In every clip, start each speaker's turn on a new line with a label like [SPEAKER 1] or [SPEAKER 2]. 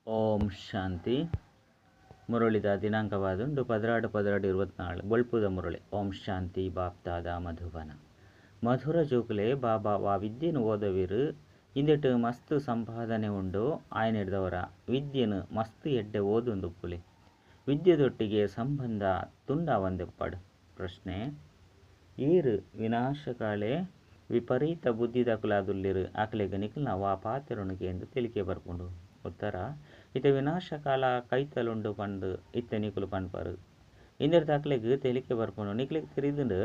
[SPEAKER 1] ಓಂ ಶಾಂತಿ. ಮುರಳಿದ ದಿನಾಂಕವಾದುಂಡು 12/12/24. ಬೊಳ್ಪುದ ಮುರಳಿ. ಓಂ ಶಾಂತಿ. ಬಾಪ್ತಾದ ಮಧುಬನ. ಮಧುರ ಜೋಕುಲೆ ಬಾಬಾ ವಾ ವಿದ್ಯೆನು ಓದವಿರು ಇಂದೆಟ್ ಮಸ್ತ್ ಸಂಪಾದನೆ ಉಂಡು. ಆಯನೆಡ್ದವರ ವಿದ್ಯೆನು ಮಸ್ತ್ ಎಡ್ಡೆ ಓದುಂದುಪ್ಪುಲೆ. ವಿದ್ಯೆದೊಟ್ಟಿಗೆ ಸಂಬಂಧ ತುಂಡಾವಂದೆಪ್ಪಡು. ಪ್ರಶ್ನೆ: ಈರು ವಿನಾಶಕಾಲೆ ವಿಪರೀತ ಬುದ್ಧಿದಕುಲಾದುಲ್ಲಿರು ಆಕಲೆಗ್ ನಿಕಲ್ನ ವಾ ಪಾತೆರೊನು ಕೇಂದ್ ತೆಲಿಕೆ ಬರ್ಪುಂಡು? ಉತ್ತರ: ಇತ್ತೆ ವಿನಾಶಕಾಲ ಕೈತಲುಂಡು ಪಂದ್ ಇತ್ತೆ ನಿಕುಲು ಪನ್ಪರು. ಇಂದೆರ್ದ್ ಅಕ್ಲೆಗ್ ತೆಲಿಕೆ ಬರ್ಪುಂಡು. ನಿಕ್ಲೆಗ್ ತೆರಿದುಂಡು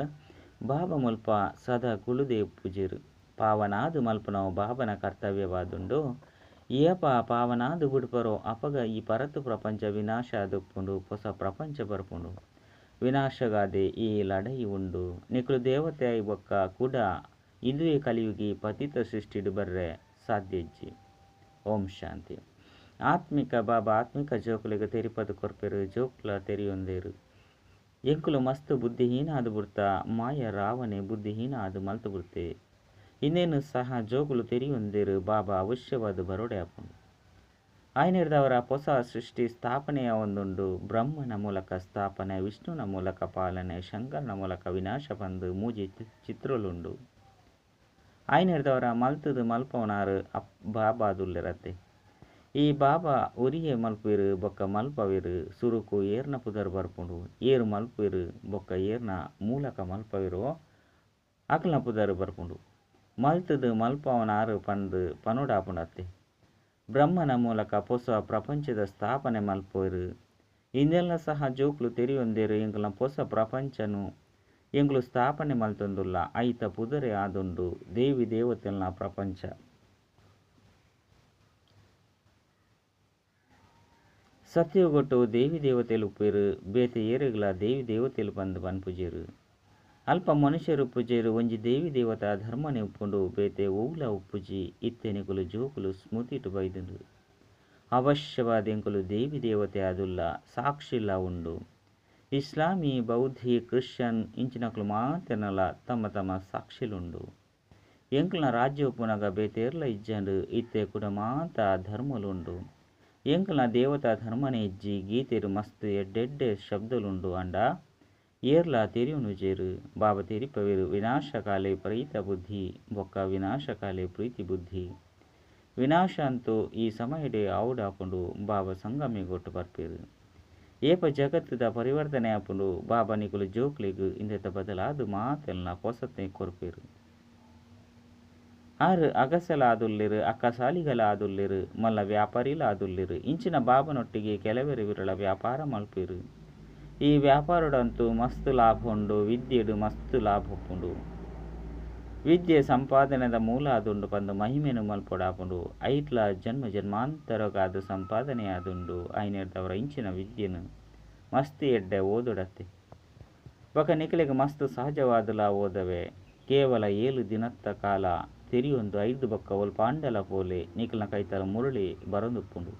[SPEAKER 1] ಬಾಬಾ ಮುಲ್ಪ ಸದಾ ಕುಳುದೇ ಉಪ್ಪುಜೆರ್. ಪಾವನಾದ್ ಮಲ್ಪುನವು ಬಾಬನ ಕರ್ತವ್ಯವಾದುಂಡು. ಏಪ ಪಾವನಾದ್ ಬುಡ್ಪರೋ ಅಪಗ ಈ ಪರತ್ ಪ್ರಪಂಚ ವಿನಾಶ ಆದುಪ್ಪುಂಡು, ಪೊಸ ಪ್ರಪಂಚ ಬರ್ಪುಂಡು. ವಿನಾಶಗಾದೆ ಈ ಲಡಯಿ ಉಂಡು. ನಿಕುಲು ದೇವತೆ ಆಯಿ ಬೊಕ್ಕ ಕುಡ ಇಂದುವೆ ಕಲಿಯುಗಿ ಪತಿತ ಸೃಷ್ಟಿಡ್ ಬರ್ರೆ ಸಾಧ್ಯ ಇಜ್ಜಿ. ಓಂ ಶಾಂತಿ. ಆತ್ಮಿಕ ಬಾಬಾ ಆತ್ಮಿಕ ಜೋಕುಲೆಗ್ ತೆರಿಪದ್ ಕೊರ್ಪೆರು. ಜೋಕುಲ ತೆರಿಯೊಂದೇರು. ಎಂಕುಲು ಮಸ್ತ್ ಬುದ್ಧಿಹೀನ ಆದ್ ಬುಡ್ತ. ಮಾಯ ರಾವಣೆ ಬುದ್ಧಿಹೀನ ಆದ್ ಮಲ್ತ್ ಬುಡ್ತೆ. ಇಂದೆನ್ ಸಹ ಜೋಕುಲು ತೆರಿಯೊಂದೇರು. ಬಾಬಾ ಅವಶ್ಯವಾದ್ ಬರೋಡೆ ಆಪುಂಡು. ಆಯನೆರ್ದಾವರ ಪೊಸ ಸೃಷ್ಟಿ ಸ್ಥಾಪನೆಯಾವೊಂದುಂಡು. ಬ್ರಹ್ಮನ ಮೂಲಕ ಸ್ಥಾಪನೆ, ವಿಷ್ಣುನ ಮೂಲಕ ಪಾಲನೆ, ಶಂಕರನ ಮೂಲಕ ವಿನಾಶ ಪಂದ್ ಮೂಜಿ ಚಿತ್ರೊಲುಂಡು. ಆಯನೆರ್ದಾವರ ಮಲ್ತದು ಮಲ್ಪವನಾರು ಬಾಬಾದುಲ್ಲೆರತ್ತೆ. ಈ ಬಾಬಾ ಉರಿಯೆ ಮಲ್ಪುವೆರು ಬೊಕ್ಕ ಮಲ್ಪವೆರು. ಸುರುಕು ಏರ್ನ ಪುದರ್ ಬರ್ಪುಂಡು, ಏರ್ ಮಲ್ಪುವೆರು ಬೊಕ್ಕ ಏರ್ನ ಮೂಲಕ ಮಲ್ಪವೆರೋ ಅಕ್ಲ್ನ ಪುದರ್ ಬರ್ಪುಂಡು. ಮಲ್ತದು ಮಲ್ಪವನಾರು ಪಂದ್ ಪನೊಡಾಪುಂಡತ್ತೆ. ಬ್ರಹ್ಮನ ಮೂಲಕ ಪೊಸ ಪ್ರಪಂಚದ ಸ್ಥಾಪನೆ ಮಲ್ಪುವೆರು. ಇಂದೆಲ್ಲ ಸಹ ಜೋಕುಲು ತೆರಿಯೊಂದೇರು. ಎಂಕಲ್ನ ಪೊಸ ಪ್ರಪಂಚನು ಎಂಕುಲು ಸ್ಥಾಪನೆ ಮಲ್ತೊಂದುಲ್ಲ. ಐತ ಪುದರೇ ಆದುಂಡು ದೇವಿ ದೇವತೆಲ್ನ ಪ್ರಪಂಚ. ಸತ್ಯಯುಗೊಟ್ಟು ದೇವಿ ದೇವತೆಲು ಉಪ್ಪುವೆರು. ಬೇತೆ ಏರೆಗ್ಲ ದೇವಿ ದೇವತೆಲು ಪಂದ್ ಪನ್ಪುಜೆರು. ಅಲ್ಪ ಮನುಷ್ಯರು ಉಪ್ಪುಜೆರು. ಒಂಜಿ ದೇವಿ ದೇವತಾ ಧರ್ಮನೇ ಉಪ್ಪುಂಡು, ಬೇತೆ ಒವ್ಲ ಉಪ್ಪುಜಿ. ಇತ್ತೆ ನಿಕುಲು ಜೋಕುಲು ಸ್ಮೃತಿಟ್ ಬೈದುಂಡು. ಅವಶ್ಯವಾದ್ ಎಂಕುಲು ದೇವಿ ದೇವತೆ ಆದುಲ್ಲ, ಸಾಕ್ಷಿಲ ಉಂಡು. ಇಸ್ಲಾಮಿ, ಬೌದ್ಧಿ, ಕ್ರಿಶ್ಚಿಯನ್ ಇಂಚಿನಕುಲು ಮಾತೆರ್ನಲ ತಮ್ಮ ತಮ್ಮ ಸಾಕ್ಷಿಲುಂಡು. ಎಂಕಲ್ನ ರಾಜ್ಯ ಉಪ್ಪುನಗ ಬೇತೇರ್ಲ ಇಜ್ಜಂಡ್. ಇತ್ತೆ ಕುಡ ಮಾತ ಧರ್ಮಲು ಉಂಡು. ಎಂಕಲ್ನ ದೇವತಾ ಧರ್ಮನೇ ಇಜ್ಜಿ. ಗೀತೆಡ್ ಮಸ್ತ್ ಎಡ್ಡೆಡ್ಡೆ ಶಬ್ದಲುಂಡು ಆಂಡ ಏರ್ಲ ತೆರಿಯೊನುಜೆರ್. ಬಾಬಾ ತೆರಿಪವೆರು ವಿನಾಶಕಾಲೆ ವಿಪರೀತ ಬುದ್ಧಿ ಬೊಕ್ಕ ವಿನಾಶಕಾಲೆ ಪ್ರೀತಿ ಬುದ್ಧಿ. ವಿನಾಶ ಅಂತೂ ಈ ಸಮಯಡೇ ಆವೊಡಾಪುಂಡು. ಬಾಬಾ ಸಂಗಮಯುಗೊಟ್ಟು ಬರ್ಪೆರು. ಏಪ ಜಗತ್ತುದ ಪರಿವರ್ತನೆ ಆಪುಂಡು. ಬಾಬಾ ನಿಕುಲು ಜೋಕ್ಲೆಗ್ ಇಂದೆತ ಬದಲಾದ್ ಮಾತೆಲ್ನ ಪೊಸತೆ ಕೊರ್ಪೆರು. ಆರು ಅಗಸೆಲಾದುಲ್ಲೆರು, ಅಕ್ಕಸಾಲಿಗಲಾದುಲ್ಲೆರು, ಮಲ್ಲ ವ್ಯಾಪಾರಿಲಾದುಲ್ಲೆರು. ಇಂಚಿನ ಬಾಬನೊಟ್ಟಿಗೆ ಕೆಲವೆರ್ ವಿರಳ ವ್ಯಾಪಾರ ಮಲ್ಪುವೆರು. ಈ ವ್ಯಾಪಾರಡಂತೂ ಮಸ್ತ್ ಲಾಭ ಉಂಡು. ವಿದ್ಯೆಡ್ ಮಸ್ತ್ ಲಾಭ ಉಪ್ಪುಂಡು. ವಿದ್ಯೆ ಸಂಪಾದನೆದ ಮೂಲ ಆದುಂಡು ಪಂದ್ ಮಹಿಮೆನ್ ಮಲ್ಪೊಡಾಪುಂಡು. ಐಟ್ಲ ಜನ್ಮ ಜನ್ಮಾಂತರಗಾದ್ ಸಂಪಾದನೆಯಾದುಂಡು. ಐನೆರ್ದವರ ಇಂಚಿನ ವಿದ್ಯೆನ್ ಮಸ್ತ್ ಎಡ್ಡೆ ಓದೊಡತ್ತೆ. ಬೊಕ್ಕ ನಿಕಲೆಗ್ ಮಸ್ತ್ ಸಹಜವಾದುಲಾ ಓದವೆ. ಕೇವಲ 7 ದಿನತ್ತ ಕಾಲ ತೆರಿಯೊಂದು ಐರ್ದ್ ಬೊಕ್ಕ ಒಲ್ಪಾಂಡಲ ಪೋಲೆ ನಿಕಲ್ನ ಕೈತಲ್ ಮುರಳಿ ಬರೊಂದುಪ್ಪುಂಡು.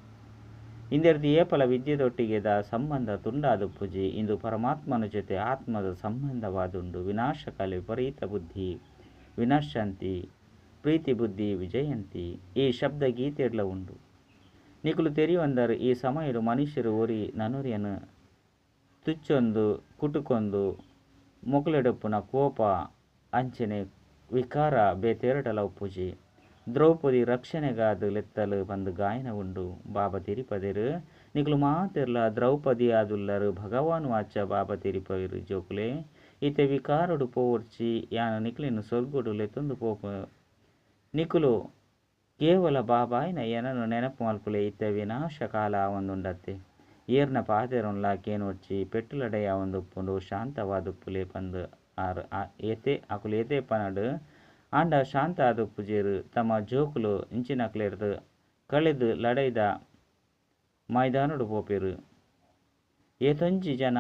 [SPEAKER 1] ಇಂದೆರ್ದ್ ಏಪಲ ವಿದ್ಯೆದೊಟ್ಟಿಗೆದ ಸಂಬಂಧ ತುಂಡಾದುಪ್ಪುಜಿ. ಇಂದು ಪರಮಾತ್ಮನ ಜೊತೆ ಆತ್ಮದ ಸಂಬಂಧವಾದುಂಡು. ವಿನಾಶಕಾಲೆ ವಿಪರೀತ ಬುದ್ಧಿ ವಿನಾಶಂತಿ, ಪ್ರೀತಿ ಬುದ್ಧಿ ವಿಜಯಂತಿ. ಈ ಶಬ್ದ ಗೀತೆಡ್ಲ ಉಂಡು. ನಿಕುಲು ತೆರಿಯೊಂದರು ಈ ಸಮಯಡು ಮನುಷ್ಯರು ಒರಿ ನನೊರಿಯನು ತುಚ್ಚೊಂದು ಕುಟುಕೊಂದು ಮೊಕಲೆಡೊಪ್ಪುನ ಕೋಪ ಅಂಚನೆ ವಿಕಾರ ಬೇತೆರಡಲ ಉಪ್ಪುಜಿ. ದ್ರೌಪದಿ ರಕ್ಷಣೆಗಾದ್ ಲೆತ್ತಲು ಪಂದ್ ಗಾಯನ ಉಂಡು. ಬಾಬಾ ತೆರಿಪದೆರು ನಿಕುಲು ಮಾತೆರ್ಲ ದ್ರೌಪದಿ ಆದುಲ್ಲರು. ಭಗವಾನ್ ವಾಚ ಬಾಬಾ ತೆರಿಪವೆರು ಜೋಕುಲೆ ಇತ್ತೆ ವಿಕಾರಡು ಪೋವೊಡ್ಚಿ. ಯಾನ್ ನಿಕುಲೆನ್ ಸ್ವರ್ಗಡು ಲೆತ್ತೊಂದು ಪೋಪ. ನಿಕುಲು ಕೇವಲ ಬಾಬಾಯಿನ ಏನನ್ನು ನೆನಪು ಮಲ್ಪುಲೆ. ಇತ್ತೆ ವಿನಾಶ ಕಾಲ ಆವೊಂದುಂಡತ್ತೆ. ಏರ್ನ ಪಾತೆರೊನ್ಲ ಕೇನೊಡ್ಚಿ. ಪೆಟ್ಟು ಲಡಾಯಿ ಆವೊಂದುಪ್ಪುಂಡು. ಶಾಂತವಾದುಪ್ಪುಲೆ ಪಂದ್ ಆರ್ ಏತೆ ಅಕುಲು ಏತೆ ಪನಡ್ ಆಂಡ ಶಾಂತ ಆದುಪ್ಪುಜೆರು. ತಮ್ಮ ಜೋಕುಲು ಇಂಚಿನಕ್ಲೆರ್ದ್ ಕಳೆದು ಲಡಾಯಿದ ಮೈದಾನಡು ಪೋಪೆರು. ಏತೊಂಜಿ ಜನ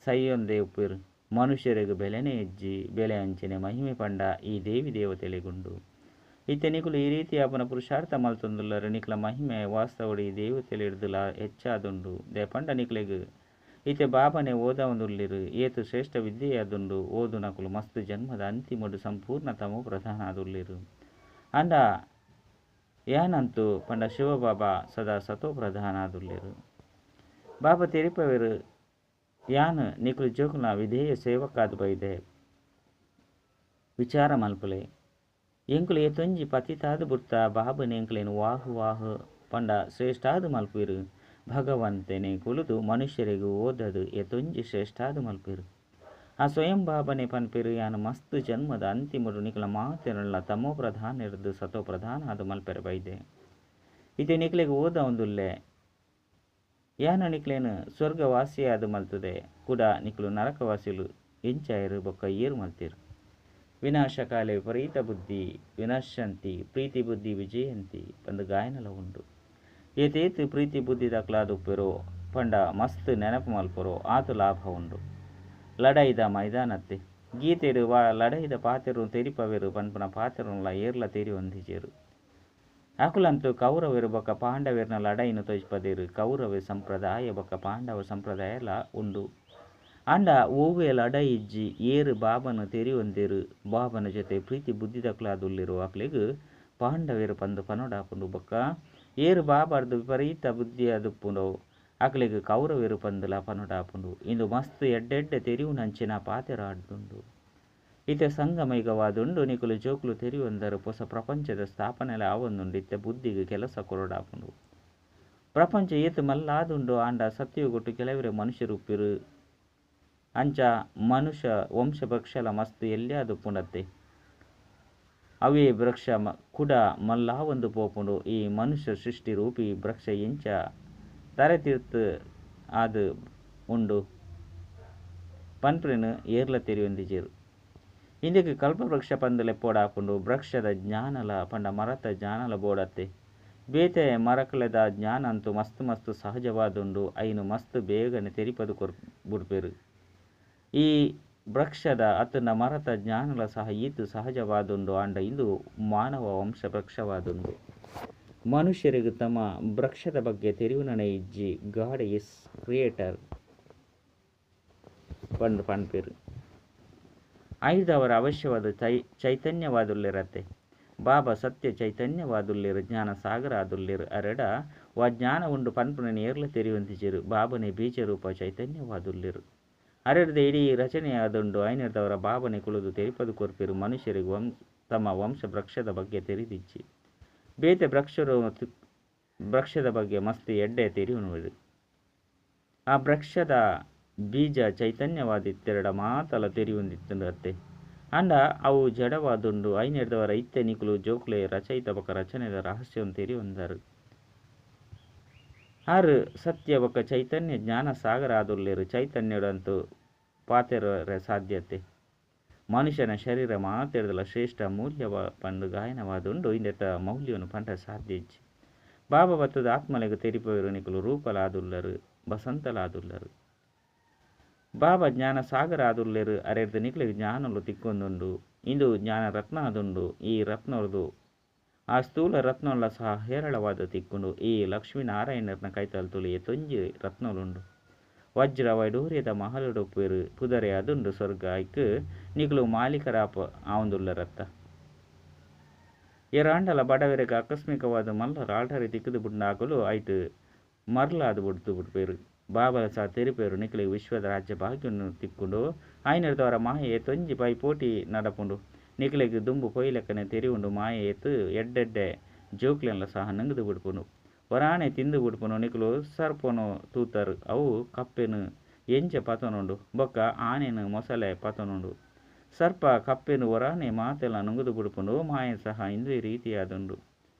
[SPEAKER 1] ಸೈಯೊಂದೇ ಉಪ್ಪುವೆರು. ಮನುಷ್ಯರಿಗೆ ಬೆಲೆನೇ ಇಜ್ಜಿ. ಬೆಲೆ ಅಂಚನೆ ಮಹಿಮೆ ಪಂಡ ಈ ದೇವಿ ದೇವತೆಲೆಗುಂಡು. ಇತ್ತೆ ನಿಕುಲು ಈ ರೀತಿ ಆಪುನ ಪುರುಷಾರ್ಥ ಮಲ್ತೊಂದುಲ್ಲರು. ನಿಕಲ ಮಹಿಮೆ ವಾಸ್ತವಡು ಈ ದೇವತೆಲೆಡ್ದುಲಾ ಹೆಚ್ಚಾದುಂಡು. ದೇಪಂಡ ನಿಕಲೆಗ್ ಇತ್ತೆ ಬಾಬಾನೇ ಓದಾವೊಂದುಲ್ಲೆರು. ಏತ್ ಶ್ರೇಷ್ಠ ವಿದ್ಯೆಯಾದುಂಡು. ಓದುನಕುಲು ಮಸ್ತ್ ಜನ್ಮದ ಅಂತಿಮಡು ಸಂಪೂರ್ಣ ತಮೋ ಪ್ರಧಾನ ಆದುಲ್ಲೆರು. ಆಂಡ ಯಾನಂತೂ ಪಂಡ ಶಿವಬಾಬಾ ಸದಾ ಸತೋ ಪ್ರಧಾನಾದುಲ್ಲೆರು. ಬಾಬಾ ತೆರಿಪವೆರು ಯಾನ್ ನಿಕುಲು ಜೋಕುಲ್ನ ವಿಧೇಯ ಸೇವಕಾದ್ ಬೈದೆ. ವಿಚಾರ ಮಲ್ಪುಲೆ ಎಂಕುಲು ಏತೊಂಜಿ ಪತಿತಾದ್ ಬುಡ್ತ ಬಾಬನೆ ಎಂಕುಲೆನ್ ವಾಹ್ ವಾಹ್ ಪಂಡ ಶ್ರೇಷ್ಠಾದ್ ಮಲ್ಪುವೆರು. ಭಗವಂತನೇ ಕುಲುದು ಮನುಷ್ಯರೆಗ್ ಓದದು ಏತೊಂಜಿ ಶ್ರೇಷ್ಠಾದ್ ಮಲ್ಪುವೆರು. ಆ ಸ್ವಯಂ ಬಾಬನೆ ಪನ್ಪೆರು ಯಾನ್ ಮಸ್ತ್ ಜನ್ಮದ ಅಂತಿಮಡು ನಿಕುಲ ಮಾತೆರ್ಲ ತಮೋ ಪ್ರಧಾನರ್ದ್ ಸತೋ ಪ್ರಧಾನ ಆದ್ ಮಲ್ಪೆರೆ ಬೈದೆ. ಇತ್ತೆ ನಿಕ್ಲೆಗ್ ಓದವೊಂದುಲ್ಲೆ ಯಾನ್ ನಿಕ್ಲೆನ್ ಸ್ವರ್ಗವಾಸಿಯಾದ್ ಮಲ್ತುದೆ ಕುಡ ನಿಕುಲು ನರಕವಾಸಿಲು ಎಂಚಾಯೆರ್ ಬೊಕ್ಕ ಏರ್ ಮಲ್ತೆರ್. ವಿನಾಶಕಾಲೆ ವಿಪರೀತ ಬುದ್ಧಿ ವಿನಶಂತಿ ಪ್ರೀತಿ ಬುದ್ಧಿ ವಿಜಯಂತಿ ಪಂದ್ ಗಾಯನಲ ಉಂಡು. ಏತೇತ್ ಪ್ರೀತಿ ಬುದ್ಧಿ ದಕ್ಲಾದುಪ್ಪೆರೋ ಪಂಡ ಮಸ್ತ್ ನೆನಪು ಮಲ್ಪೊರೋ ಆತ್ ಲಾಭ ಉಂಡು. ಲಡಾಯಿದ ಮೈದಾನತ್ತೆ ಗೀತೆಡ್ ವಾ ಲಡಾಯಿದ ಪಾತೆರೊ ತೆರಿಪವೆರ್ ಪನ್ಪುನ ಪಾತೆರೊನ್ಲ ಏರ್ಲ ತೆರಿಯೊಂದಿಜೆರ್. ಅಕುಲಂತೂ ಕೌರವೆರ್ ಬೊಕ್ಕ ಪಾಂಡವೆರ್ನ ಲಡಾಯಿನ್ ತೋಜ್ಪದೆರ್. ಕೌರವೆ ಸಂಪ್ರದಾಯ ಬೊಕ್ಕ ಪಾಂಡವ ಸಂಪ್ರದಾಯಲ ಉಂಡು. ಆಂಡ ಒವ್ವೆ ಲಡಾಯಿ ಇಜ್ಜಿ. ಏರ್ ಬಾಬನ ತೆರಿಯೊಂದೆರ್ ಬಾಬನ ಜೊತೆ ಪ್ರೀತಿ ಬುದ್ಧಿದಕ್ಲಾದುಲ್ಲೆರೋ ಅಕ್ಲೆಗ್ ಪಾಂಡವೆರ್ ಪಂದ್ ಪನೊಡಾಪುಂಡು. ಬೊಕ್ಕ ಏರ್ ಬಾಬಾರ್ದ್ ವಿಪರೀತ ಬುದ್ಧಿಯಾದುಪ್ಪುಂಡೋ ಅಕ್ಲೆಗ್ ಕೌರವೆರ್ ಪಂದ್ಲ ಪನೊಡಾಪುಂಡು. ಇಂದು ಮಸ್ತ್ ಎಡ್ಡೆ ಎಡ್ಡೆ ತೆರಿಯುನಂಚಿನ ಪಾತೆರ ಆದುಂಡು. ಇತ್ತೆ ಸಂಗಮಯುಗವಾದುಂಡು ನಿಕುಲು ಜೋಕುಲು ತೆರಿಯೊಂದರು ಪೊಸ ಪ್ರಪಂಚದ ಸ್ಥಾಪನೆಲ ಆವೊಂದುಂಡು. ಇತ್ತೆ ಬುದ್ಧಿಗ್ ಕೆಲಸ ಕೊರೊಡಾಪುಂಡು. ಪ್ರಪಂಚ ಏತ್ ಮಲ್ಲಾದುಂಡು ಆಂಡ ಸತ್ಯಯುಗೊಟ್ಟು ಕೆಲವರೆ ಮನುಷ್ಯರು ಉಪ್ಪೆರು. ಅಂಚ ಮನುಷ್ಯ ವಂಶ ವೃಕ್ಷಲ ಮಸ್ತ್ ಎಲ್ಯಾದುಪ್ಪುಂಡತ್ತೆ. ಅವೇ ವೃಕ್ಷ ಕುಡ ಮಲ್ಲಾವೊಂದು ಪೋಪುಂಡು. ಈ ಮನುಷ್ಯ ಸೃಷ್ಟಿ ರೂಪಿ ವೃಕ್ಷ ಎಂಚ ತರೆ ತಿರ್ತ್ ಆದ್ ಉಂಡು ಪನ್ಪುನೆನ್ ಏರ್ಲ ತೆರಿಯೊಂದಿಜೆರ್. ಇಂದೆಕ್ ಕಲ್ಪವೃಕ್ಷ ಪಂದ್ ಲೆಪ್ಪೋಡಾಪುಂಡು. ವೃಕ್ಷದ ಜ್ಞಾನಲ ಪಂಡ ಮರತ ಜ್ಞಾನಲ ಬೋಡತ್ತೆ. ಬೇತೆ ಮರಕಲೆದ ಜ್ಞಾನ ಅಂತೂ ಮಸ್ತ್ ಮಸ್ತ್ ಸಹಜವಾದುಂಡು. ಐನ್ ಮಸ್ತ್ ಬೇಗನೆ ತೆರಿಪದು ಕೊರ್ ಬುಡ್ಪೆರ್. ಈ ವೃಕ್ಷದ ಅತ್ತಂಡ ಮರತ ಜ್ಞಾನಲ ಸಹ ಈತ್ ಸಹಜವಾದುಂಡು. ಆಂಡ ಇಂದು ಮಾನವ ವಂಶ ವೃಕ್ಷವಾದುಂಡು. ಮನುಷ್ಯರಿಗೆ ತಮ್ಮ ವೃಕ್ಷದ ಬಗ್ಗೆ ತೆರಿಯುನನೇ ಇಜ್ಜಿ. ಗಾಡ್ is creator ಪಂದ್ ಪನ್ಪೆರ್. ಐರ್ದವರ ಅವಶ್ಯವಾದ ಚೈತನ್ಯವಾದುಲ್ಲೆರತ್ತೆ. ಬಾಬಾ ಸತ್ಯ ಚೈತನ್ಯವಾದುಲ್ಲೆರ್ ಜ್ಞಾನ ಸಾಗರ ಆದುಲ್ಲೆರ್. ಅರೆಡ ವಾ ಜ್ಞಾನ ಉಂಡು ಪನ್ಪುನೆನ್ ಏರ್ಲ ತೆರಿಯೊಂದಿಜೆರ್. ಬಾಬನೇ ಬೀಜರೂಪ ಚೈತನ್ಯವಾದುಲ್ಲೆರ್. ಅರೆರ್ದ್ ಇಡೀ ರಚನೆಯಾದುಂಡು. ಐನೆರ್ದವರ ಬಾಬನೆ ಕುಲುದು ತೆರಿಪದು ಕೊರ್ಪೆರ್. ಮನುಷ್ಯರಿಗೆ ತಮ್ಮ ವಂಶ ವೃಕ್ಷದ ಬಗ್ಗೆ ತೆರಿದಿಜ್ಜಿ. ಬೇತೆ ವೃಕ್ಷದ ಬಗ್ಗೆ ಮಸ್ತ್ ಎಡ್ಡೆ ತೆರಿಯೊನುವೆರ್. ಆ ವೃಕ್ಷದ ಬೀಜ ಚೈತನ್ಯವಾದಿತ್ತೆರಡ ಮಾತಲ ತೆರಿಯೊಂದಿತ್ತುಂಡು ಅತ್ತೆ. ಆಂಡ ಅವು ಜಡವಾದುಂಡು. ಐನೆರ್ದವರ ಇತ್ತೆ ನಿಕುಲು ಜೋಕುಲೆ ರಚಯಿತ ಬೊಕ್ಕ ರಚನೆದ ರಹಸ್ಯವನ್ನು ತೆರಿಯೊಂದರು. ಆರು ಸತ್ಯ ಬೊಕ್ಕ ಚೈತನ್ಯ ಜ್ಞಾನ ಸಾಗರ ಆದುಲ್ಲೆರ್. ಚೈತನ್ಯಡಂತೂ ಪಾತೆರರೆ ಸಾಧ್ಯತೆ. ಮನುಷ್ಯನ ಶರೀರ ಮಾತೆರ್ದಲ ಶ್ರೇಷ್ಠ ಮೂಲ್ಯ ಪಂದ್ ಗಾಯನವಾದುಂಡು. ಇಂದೆತ ಮೌಲ್ಯವನ್ನು ಪಂಡ ಸಾಧ್ಯ ಇಜ್ಜಿ. ಬಾಬಾ ಬತ್ತದ ಆತ್ಮಲೆಗ್ ತೆರಿಪವೆರು ನಿಕುಲು ರೂಪಲಾದುಲ್ಲರು ಬಸಂತಲಾದುಲ್ಲರು. ಬಾಬಾ ಜ್ಞಾನ ಸಾಗರ ಆದುಲ್ಲೆರ್. ಅರೆರ್ದ್ ನಿಕ್ಲೆಗ್ ಜ್ಞಾನಲು ತಿಕ್ಕೊಂದುಂಡು. ಇಂದು ಜ್ಞಾನ ರತ್ನ ಆದುಂಡು. ಈ ರತ್ನರ್ದು ಆ ಸ್ಥೂಲ ರತ್ನಲ ಸಹ ಹೇರಳವಾದ ತಿಕ್ಕುಂಡು. ಈ ಲಕ್ಷ್ಮೀನಾರಾಯಣರ್ನ ಕೈತಲ್ ತುಳಿ ಏತೊಂಜಿ ರತ್ನಲುಂಡು. ವಜ್ರ ವೈಡೂರ್ಯದ ಮಹಲುಡು ಉಪ್ಪುವೆರ್. ಪುದರೆ ಆದುಂಡು ಸ್ವರ್ಗ. ಐಕ್ ನಿಕುಲು ಮಾಲೀಕರಾಪ ಆವೊಂದುಲ್ಲರತ್ತ. ಏರಾಂಡಲ ಬಡವರಿಗೆ ಆಕಸ್ಮಿಕವಾದ ಮಲ್ಲ ಲಾಟರಿ ತಿಕ್ಕುದು ಬುಡ್ಂಡ ಅಕುಲು ಐಟ್ ಮರ್ಲಾದ್ ಬುಡ್ದು ಬುಡ್ಪೆರ್. ಬಾಬಲ ಸಹ ತೆರಿಪೆರ್ ನಿಕ್ಲೆಗ್ ವಿಶ್ವದ ರಾಜ್ಯ ಭಾಗ್ಯನು ತಿಕ್ಕುಂಡು. ಐನೆರ್ದವರ ಮಾಯೆ ಏತೊಂಜಿ ಪೈಪೋಟಿ ನಡಪುಂಡು. ನಿಕ್ಲೆಗ್ ದುಂಬು ಪೋಯಿಲೆಕ್ಕನೆ ತೆರಿಯುಂಡು ಮಾಯೆ ಏತ್ ಎಡ್ಡೆಡ್ಡೆ ಜೋಕ್ಲೆನ್ಲ ಸಹ ನುಂಗುದು ಬುಡ್ಪುಂಡು. ಒರಾನೆ ತಿಂದು ಬುಡ್ಪುಂಡು. ನಿಕುಲು ಸರ್ಪೊನು ತೂತರ್ ಅವು ಕಪ್ಪೆನ್ ಎಂಚ ಪತೊನುಂಡು ಬೊಕ್ಕ ಆನೆನ್ ಮೊಸಳೆ ಪತೊನುಂಡು. ಸರ್ಪ ಕಪ್ಪೆನ್ ಒರಾನೆ ಮಾತೆಲ್ಲ ನುಂಗುದು ಬುಡ್ಪುಂಡು. ಮಾಯೆ ಸಹ ಇಂದುವೆ ರೀತಿಯಾದುಂಡು.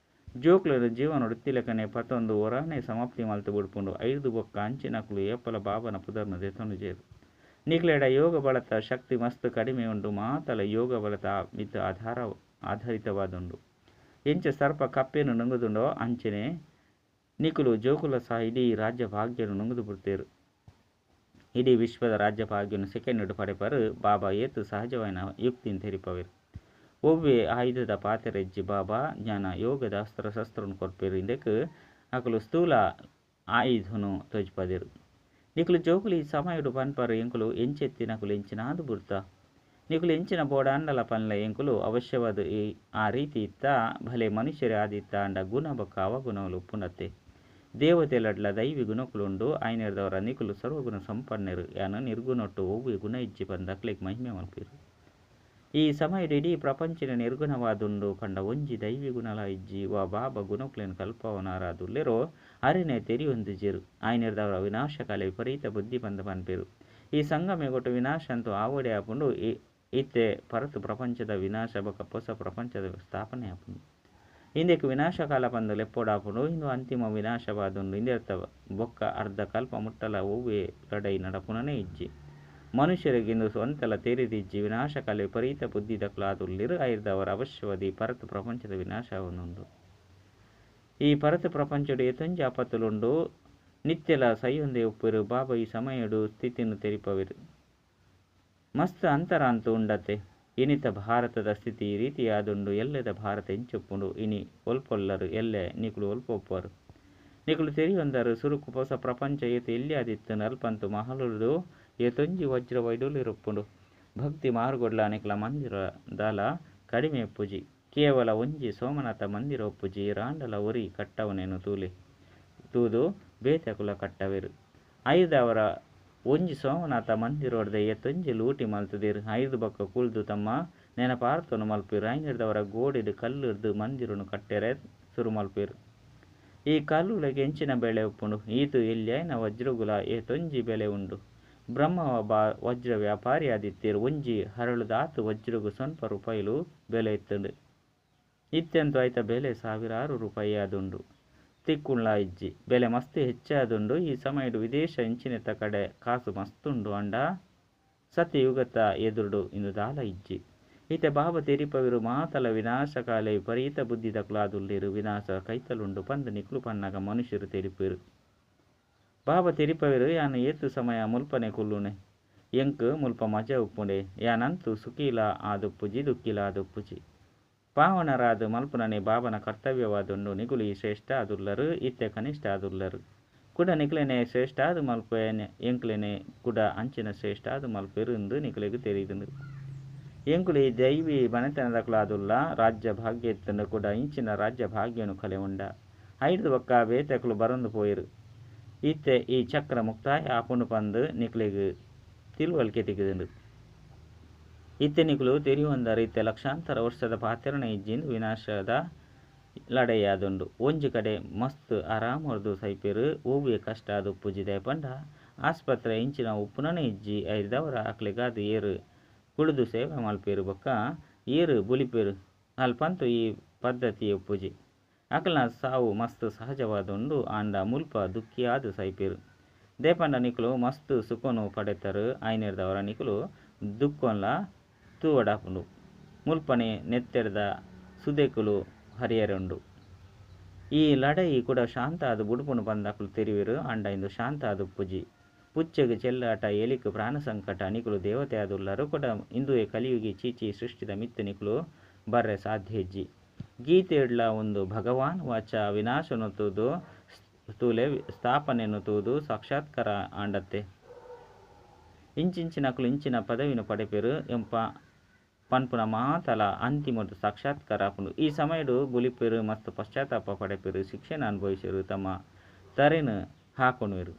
[SPEAKER 1] ಜೋಕ್ಲೆನ ಜೀವನೊಡು ಇತ್ತಿಲೆಕ್ಕನೆ ಪತೊಂದು ಒರಾನೆ ಸಮಾಪ್ತಿ ಮಲ್ತ್ ಬುಡ್ಪುಂಡು. ಐರ್ದ್ ಬೊಕ್ಕ ಅಂಚಿನಕುಲು ಏಪಲ ಬಾಬನ ಪುದರ್ನ್ ದೆತೊನುಜೆರ್. ನಿಕ್ಲೆಡ ಯೋಗ ಬಳತ ಶಕ್ತಿ ಮಸ್ತ್ ಕಡಿಮೆ ಉಂಡು. ಮಾತಲ ಯೋಗ ಬಳತ ಮಿತ್ತ್ ಆಧಾರಿತವಾದುಂಡು. ಎಂಚ ಸರ್ಪ ಕಪ್ಪೆನ್ ನುಂಗುದುಂಡೋ ಅಂಚನೆ ನಿಕುಲು ಜೋಕುಲ ಸಹ ಇಡೀ ರಾಜ್ಯ ಭಾಗ್ಯನು ನುಂಗುದು ಬುಡ್ತೆರ್. ಇಡೀ ವಿಶ್ವದ ರಾಜ್ಯ ಭಾಗ್ಯನು ಸೆಕೆಂಡ್ ಪಡೆಪರ್. ಬಾಬಾ ಏತ್ ಸಹಜವಾಯಿನ ಯುಕ್ತಿನ್ ತೆರಿಪವೆರ್. ಒವ್ವೆ ಆಯುಧದ ಪಾತೆರ ಇಜ್ಜಿ. ಬಾಬಾ ಜ್ಞಾನ ಯೋಗದ ಅಸ್ತ್ರ ಶಸ್ತ್ರನ್ ಕೊರ್ಪೆರ್. ಇಂದೆಕ್ ಅಕುಲು ಸ್ಥೂಲ ಆಯುಧನು ತೋಜ್ಪದೆರ್. ನಿಕುಲು ಜೋಕುಲು ಈ ಸಮಯಡು ಪನ್ಪರ್ ಎಂಕುಲು ಎಂಚೆತ್ತಿನಕುಲು ಎಂಚಿನಾದ್ ಬುಡ್ತ. ನಿಕುಲು ಎಂಚಿನ ಬೋಡಾಂಡಲ ಪನ್ಲೆ ಎಂಕುಲು ಅವಶ್ಯವಾದ್ ಈ ಆ ರೀತಿ ಇತ್ತ ಭಲೆ ಮನುಷ್ಯರೇ ಆದಿತ್ತ ಆಂಡ ಗುಣ ಬೊಕ್ಕ ಅವಗುಣಗಳು ಉಪ್ಪುಂಡತ್ತೆ. ದೇವತೆಲಡ್ಲ ದೈವಿ ಗುಣಕುಲುಂಡು. ಆಯ್ನೆರ್ದವರ ನಿಕುಲು ಸರ್ವಗುಣ ಸಂಪನ್ನೆರು. ಯಾನ್ ನಿರ್ಗುಣೊಟ್ಟು ಒವ್ವೆ ಗುಣ ಇಜ್ಜಿ ಪಂದ್ ಅಕ್ಲೆಗ್ ಮಹಿಮೆ ಮಲ್ಪುವೆರ್. ಈ ಸಮಯಡ್ ಇಡೀ ಪ್ರಪಂಚನೆ ನಿರ್ಗುಣವಾದುಂಡು ಪಂಡ ಒಂಜಿ ದೈವಿ ಗುಣಲ ಇಜ್ಜಿ. ವಾ ಬಾಬಾ ಗುಣಕುಲೆನ್ ಕಲ್ಪಾವುನಾರಾದುಲ್ಲೆರೋ ಅರೆನೆ ತೆರಿಯೊಂದಿಜೆರ್. ಆಯ್ನೆರ್ದವರ ವಿನಾಶಕಾಲೆ ವಿಪರೀತ ಬುದ್ಧಿ ಪಂದ್ ಪನ್ಪೆರ್. ಈ ಸಂಗಮಯುಗೊಟ್ಟು ವಿನಾಶ ಅಂತೂ ಆವೊಡೇ ಆಪುಂಡು. ಇತ್ತೆ ಪರತ್ ಪ್ರಪಂಚದ ವಿನಾಶ ಬೊಕ್ಕ ಪೊಸ ಪ್ರಪಂಚದ ಸ್ಥಾಪನೆ ಆಪುಂಡು. ಇಂದೆಕ್ ವಿನಾಶಕಾಲ ಪಂದ್ ಲೆಪ್ಪೊಡಾಪುಂಡು. ಇಂದು ಅಂತಿಮ ವಿನಾಶವಾದುಂಡು. ಇಂದೆರ್ತ ಬೊಕ್ಕ ಅರ್ಧ ಕಲ್ಪ ಮುಟ್ಟಲ ಒವ್ವೆ ಲಡೈ ನಡಪುನನೇ ಇಜ್ಜಿ. ಮನುಷ್ಯರಿಗೆ ಇಂದು ಸ್ವಂತಲ ತೆರಿದಿಜ್ಜಿ. ವಿನಾಶಕಾಲ ವಿಪರೀತ ಬುದ್ಧಿದಕುಲಾದುಲ್ಲೆರ್. ಐರ್ದವರ ಅವಶ್ಯವಾದಿ ಪರತ್ ಪ್ರಪಂಚದ ವಿನಾಶ ಆವೊಂದುಂಡು. ಈ ಪರತ್ ಪ್ರಪಂಚಡ್ ಏತೊಂಜಿ ಆಪತ್ತುಲುಂಡು. ನಿತ್ಯಲ ಸೈಯೊಂದೇ ಉಪ್ಪೆರು. ಬಾಬಾ ಈ ಸಮಯಡು ಸ್ಥಿತಿನ್ ತೆರಿಪವೆರು. ಮಸ್ತ್ ಅಂತರ ಅಂತೂ ಉಂಡತೆ. ಇನಿತ ಭಾರತದ ಸ್ಥಿತಿ ಈ ರೀತಿ ಆದುಂಡು. ಎಲ್ಲೆದ ಭಾರತ ಎಂಚುಪ್ಪುಂಡು. ಇನಿ ಒಲ್ಪೊಲ್ಲರು ಎಲ್ಲೆ ನಿಕುಲು ಒಲ್ಪ ಉಪ್ಪರು. ನಿಕುಲು ತೆರಿಯೊಂದರು ಸುರುಕು ಪೊಸ ಪ್ರಪಂಚ ಏತ್ ಎಲ್ಯಾದಿತ್ತುಂಡು. ಅಲ್ಪಂತು ಮಹಲುಡು ಏತೊಂಜಿ ವಜ್ರ ವೈಡೂರ್ಯಲುಪ್ಪುಂಡು. ಭಕ್ತಿ ಮಾರ್ಗೊಡ್ಲ ನಿಕಲ ಮಂದಿರ ದಾಲ ಕಡಿಮೆ ಇಪ್ಪುಜಿ. ಕೇವಲ ಒಂಜಿ ಸೋಮನಾಥ ಮಂದಿರ ಉಪ್ಪುಜಿ. ಏರಾಂಡಲ ಒರಿ ಕಟ್ಟವುನೆನ್ ತೂಲೆ ತೂದು ಬೇತೆಕುಲ ಕಟ್ಟವೆರು. ಐರ್ದಾವರ ಒಂಜಿ ಸೋಮನಾಥ ಮಂದಿರೋಡ್ದೆ ಏತೊಂಜಿ ಲೂಟಿ ಮಲ್ತುದೆರ್. ಐರ್ದ್ ಬೊಕ್ಕ ಕುಲ್ದು ತಮ್ಮ ನೆನಪಾರ್ತೊನು ಮಲ್ಪೆರ್. ಐನೆರ್ದವರ ಗೋಡೆಡ್ ಕಲ್ಲುರ್ದು ಮಂದಿರನು ಕಟ್ಟೆರೆ ಸುರು ಮಲ್ಪೆರ್. ಈ ಕಲ್ಲುಲೆಗ್ ಎಂಚಿನ ಬೆಲೆ ಉಪ್ಪುಂಡು. ಈತ್ ಎಲ್ಯಾಯಿನ ವಜ್ರಗುಲ ಏತೊಂಜಿ ಬೆಲೆ ಉಂಡು. ಬ್ರಹ್ಮ ಬಾಬಾ ವಜ್ರ ವ್ಯಾಪಾರಿ ಆದಿತ್ತೆರ್. ಒಂಜಿ ಹರಳುದಾತ್ ವಜ್ರಗ್ ಸೊನ್ಪ ರೂಪಾಯಿಲು ಬೆಲೆ ಇತ್ತುಂಡು. ಇತ್ತೆಂತು ಐತ ಬೆಲೆ ಸಾವಿರಾರು ರೂಪಾಯಿ ಆದುಂಡು. ತಿಕ್ಕುಂಡ್ಲಾ ಇಜ್ಜಿ. ಬೆಲೆ ಮಸ್ತ್ ಹೆಚ್ಚಾದುಂಡು. ಈ ಸಮಯಡ್ ವಿದೇಶ ಇಂಚಿನೆತ್ತ ಕಡೆ ಕಾಸು ಮಸ್ತ್ ಉಂಡು. ಆಂಡ ಸತ್ಯಯುಗತ ಎದುರುಡು ಇಂದು ದಾಲ ಇಜ್ಜಿ. ಇತ್ತೆ ಬಾಬಾ ತೆರಿಪವೆರು ಮಾತಲ ವಿನಾಶಕಾಲೆ ವಿಪರೀತ ಬುದ್ಧಿದಕುಲಾದುಲ್ಲೆರ್. ವಿನಾಶ ಕೈತಲುಂಡು ಪಂದ್ ನಿಕುಲು ಪನ್ನಗ ಮನುಷ್ಯರು ತೆರಿಪೆರು. ಬಾಬಾ ತೆರಿಪವೆರು ಯಾನ್ ಏತ್ ಸಮಯ ಮುಲ್ಪನೆ ಕುಲ್ಲುನೆ. ಎಂಕ್ ಮುಲ್ಪ ಮಜಾ ಉಪ್ಪುಂಡೆ. ಯಾನಂತೂ ಸುಖೀಲ ಆದುಪ್ಪುಜಿ ದುಃಖಿಲ ಆದುಪ್ಪುಜಿ. ಪಾವನರಾದ್ ಮಲ್ಪುನನೆ ಬಾಬನ ಕರ್ತವ್ಯವಾದುಂಡು. ನಿಕುಲು ಈ ಶ್ರೇಷ್ಠ ಆದುಲ್ಲರು ಇತ್ತೆ ಕನಿಷ್ಠ ಆದುಲ್ಲರು. ಕುಡ ನಿಕುಲೆನೆ ಶ್ರೇಷ್ಠಾದ್ ಮಲ್ಪೆ ಎಂಕ್ಲೆನೆ ಕುಡ ಅಂಚಿನ ಶ್ರೇಷ್ಠಾದ್ ಮಲ್ಪೆರು ಇಂದು ನಿಕುಲೆಗ್ ತೆರಿದುಂಡು. ಎಂಕುಲು ಈ ದೈವಿ ಮನೆತನದಕುಲಾದುಲ್ಲ. ರಾಜ್ಯ ಭಾಗ್ಯ ಇತ್ತುಂಡು ಕುಡ ಇಂಚಿನ ರಾಜ್ಯ ಭಾಗ್ಯನು ಕಲೆವುಂಡ. ಐರ್ದ್ ಬೊಕ್ಕ ಬೇತೆಕುಲು ಬರೊಂದು ಪೋಯೆರು. ಇತ್ತೆ ಈ ಚಕ್ರ ಮುಕ್ತಾಯ ಆಪುಂಡು ಪಂದ್ ನಿಕುಲೆಗ್ ತಿಳುವಳಿಕೆ ತಿಕ್ಕಿದುಂಡು. ಇತ್ತೆ ನಿಕುಲು ತೆರಿಯೊಂದರ್ ಇತ್ತೆ ಲಕ್ಷಾಂತರ ವರ್ಷದ ಪಾತೆರನೆ ಇಜ್ಜಿ. ಇಂದು ವಿನಾಶದ ಲಡಾಯಿಯಾದುಂಡು. ಒಂಜಿ ಕಡೆ ಮಸ್ತ್ ಆರಾಮರ್ದ್ ಸೈಪೆರ್. ಒವ್ವೆ ಕಷ್ಟ ಆದುಪ್ಪುಜಿ. ದಾಯೆ ಪಂಡ ಆಸ್ಪತ್ರೆ ಇಂಚಿನ ಉಪ್ಪುನನೇ ಇಜ್ಜಿ. ಐರ್ದವರ ಅಕ್ಲೆಗಾದ್ ಏರ್ ಕುಳಿದು ಸೇವೆ ಮಲ್ಪೆರು ಬೊಕ್ಕ ಏರ್ ಬುಲಿಪೆರು. ಅಲ್ಪಂತೂ ಈ ಪದ್ಧತಿ ಉಪ್ಪುಜಿ. ಅಕಲ್ನ ಸಾವು ಮಸ್ತ್ ಸಹಜವಾದುಂಡು. ಆಂಡ ಮುಲ್ಪ ದುಃಖಿಯಾದ್ ಸೈಪೆರು. ದಾಯೆ ಪಂಡ ನಿಕುಲು ಮಸ್ತ್ ಸುಖನು ಪಡೆತರು. ಐನೆರ್ದವರ ನಿಕುಲು ದುಃಖನ್ಲ ತೂವಡಾಪುಂಡು. ಮುಲ್ಪನೆ ನೆತ್ತೆರ್ದ ಸುದೆಕುಲು ಹರಿಯರುಂಡು. ಈ ಲಡಾಯಿ ಕೂಡ ಶಾಂತ ಆದ್ ಬುಡುಪುಂಡು ಪಂದ್ ಅಕುಲು ತೆರಿವೆರು. ಆಂಡ ಇಂದು ಶಾಂತ ಆದುಪ್ಪುಜಿ. ಪುಚ್ಚೆಗ್ ಚೆಲ್ಲಾಟ ಎಲಿಕ್ ಪ್ರಾಣ ಸಂಕಟ. ನಿಕುಲು ದೇವತೆ ಆದುಲ್ಲರು ಕೂಡ ಇಂದುವೆ ಕಲಿಯುಗಿ ಚೀಚಿ ಸೃಷ್ಟಿದ ಮಿತ್ತ್ ನಿಕುಲು ಬರ್ರೆ ಸಾಧ್ಯ ಇಜ್ಜಿ. ಗೀತೆಡ್ಲ ಒಂದು ಭಗವಾನ್ ವಾಚ ವಿನಾಶನು ತೂದು ತೂಲೆ ಸ್ಥಾಪನೆಯನ್ನು ತೂದು ಸಾಕ್ಷಾತ್ಕಾರ ಆಂಡತ್ತೆ. ಇಂಚಿಂಚಿನಕುಲು ಇಂಚಿನ ಪದವಿನ ಪಡೆಪೆರು ಎಂಪ ಪನ್ಪುನ ಮಾತಲ ಅಂತಿಮ ಸಾಕ್ಷಾತ್ಕಾರ ಆಪುಂಡು. ಈ ಸಮಯಡು ಬುಲಿಪೆರು ಮಸ್ತ್ ಪಶ್ಚಾತ್ತಾಪ ಪಡೆಪೆರು. ಶಿಕ್ಷೆನ ಅನುಭವಿಸರು. ತಮ್ಮ ತರೆನ್ ಹಾಕೊನುವೆರು.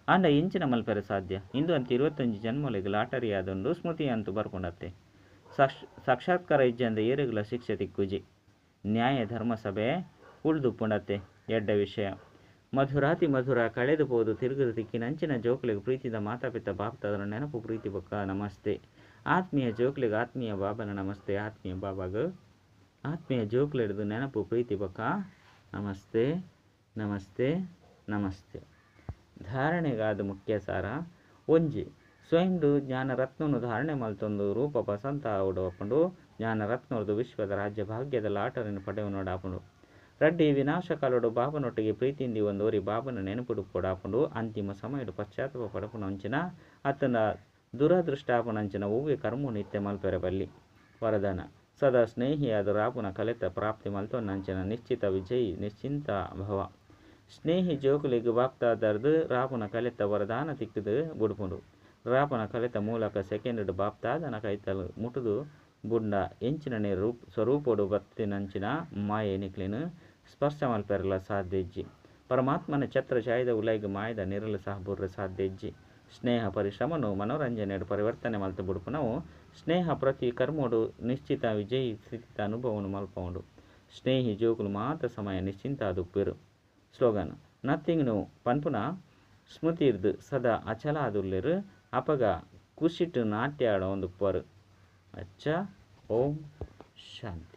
[SPEAKER 1] ಆಂಡ ಎಂಚಿನ ಮಲ್ಪೆರೆ ಸಾಧ್ಯ. ಇಂದು ಅಂತ 21 ಜನ್ಮಲೆಗ್ ಲಾಟರಿ ಆದುಂಡು. ಸ್ಮೃತಿ ಅಂತೂ ಬರ್ಪುಂಡತ್ತೆ. ಸಾಕ್ಷಾತ್ಕಾರ ಇಜ್ಜಂದೆ ಏರೆಗ್ಲ ಶಿಕ್ಷೆ ತಿಕ್ಕುಜಿ. ನ್ಯಾಯ ಧರ್ಮ ಸಭೆ ಉಳ್ದುಪ್ಪುಂಡತ್ತೆ. ಎಡ್ಡೆ ವಿಷಯ. ಮಧುರಾತಿ ಮಧುರ ಕಳೆದು ಪೋದು ತಿರುಗುದು ತಿಕ್ಕಿನಂಚಿನ ಜೋಕುಲೆಗ್ ಪ್ರೀತಿದ ಮಾತಾಪಿತ ಬಾಪ್ತಾದರ ನೆನಪು ಪ್ರೀತಿ ಬೊಕ್ಕ ನಮಸ್ತೆ. ಆತ್ಮೀಯ ಜೋಕುಲೆಗ್ ಆತ್ಮೀಯ ಬಾಬನ ನಮಸ್ತೆ. ಆತ್ಮೀಯ ಬಾಬಾಗ್ ಆತ್ಮೀಯ ಜೋಕುಲೆಡ್ದು ನೆನಪು ಪ್ರೀತಿ ಬೊಕ್ಕ ನಮಸ್ತೆ ನಮಸ್ತೆ ನಮಸ್ತೆ. ಧಾರಣೆಗಾದ ಮುಖ್ಯ ಸಾರ ಒಂಜಿ ಸ್ವಯಂಡು ಜ್ಞಾನರತ್ನನು ಧಾರಣೆ ಮಲ್ತೊಂದು ರೂಪ ಬಸಂತ ಆವೊಡು. ಜ್ಞಾನರತ್ನೊರ್ದು ವಿಶ್ವದ ರಾಜ್ಯ ಭಾಗ್ಯದ ಲಾಟರಿನ ಪಡೆವನೋಡಾಪುಂಡು. ರಡ್ಡಿ ವಿನಾಶಕಾಲಡು ಬಾಬನೊಟ್ಟಿಗೆ ಪ್ರೀತಿಂದಿ ಒಂದೋರಿ ಬಾಬನ ನೆನಪುಡುಪೊಡಾಪುಂಡು. ಅಂತಿಮ ಸಮಯಡು ಪಶ್ಚಾತ್ತಾಪ ಪಡಪುನಂಚಿನ ಅತ್ತಂಡ ದುರದೃಷ್ಟಾಪುನಂಚಿನ ಒವ್ವೆ ಕರ್ಮು ನಿತ್ಯ ಮಲ್ಪೆರೆ ಬಲ್ಲಿ. ವರದಾನ ಸದಾ ಸ್ನೇಹಿಯಾದ ರಾಪುನ ಕಲೆತ ಪ್ರಾಪ್ತಿ ಮಲ್ತೊನ್ನಂಚಿನ ನಿಶ್ಚಿತ ವಿಜಯಿ ನಿಶ್ಚಿಂತ ಭವ. ಸ್ನೇಹಿ ಜೋಕುಲೆಗ್ ಬಾಪ್ತಾದರ್ದು ರಾಪುನ ಕಲೆತ ವರದಾನ ತಿಕ್ಕುದು ಬುಡುಪುಂಡು. ರಾಪುನ ಕಲೆತ ಮೂಲಕ ಸೆಕೆಂಡ್ ಡ್ ಬಾಪ್ದಾದನ ಕೈತಲ್ ಮುಟುದು ಬುಡ್ಂಡ ಎಂಚಿನನೇ ಸ್ವರೂಪೊಡು ಬತ್ತಿನಂಚಿನ ಮಾಯೆ ನಿಕ್ಲೆನ್ ಸ್ಪರ್ಶ ಮಲ್ಪೆರೆಲ ಸಾಧ್ಯ ಇಜ್ಜಿ. ಪರಮಾತ್ಮನ ಛತ್ರ ಛಾಯೆದ ಉಲಯಿಗ್ ಮಾಯೆದ ನಿರೆಲ್ ಸಹ ಬೂರ್ರೆ ಸಾಧ್ಯ ಇಜ್ಜಿ. ಸ್ನೇಹ ಪರಿಶ್ರಮನು ಮನೋರಂಜನೆಡ್ ಪರಿವರ್ತನೆ ಮಲ್ತ್ ಬುಡ್ಪುನವು ಸ್ನೇಹ ಪ್ರತಿ ಕರ್ಮೊಡು ನಿಶ್ಚಿತ ವಿಜಯಿ ಸ್ಥಿತಿತ ಅನುಭವನ್ ಮಲ್ಪವುಂಡು. ಸ್ನೇಹಿ ಜೋಕುಲು ಮಾತ ಸಮಯ ನಿಶ್ಚಿಂತ ಆದುಪ್ಪೆರ್. ಸ್ಲೋಗನ್, ನಥಿಂಗ್ ನ್ಯೂ ಪನ್ಪುನ ಸ್ಮೃತಿರ್ದ್ ಸದಾ ಅಚಲ ಆದುಲ್ಲೆರ್ ಅಪಗ ಖುಷಿಟ್ ನಾಟ್ಯ ಆಡೊಂದುಪ್ಪುವರ್. ಅಚ್ಚ ಓಂ ಶಾಂತಿ.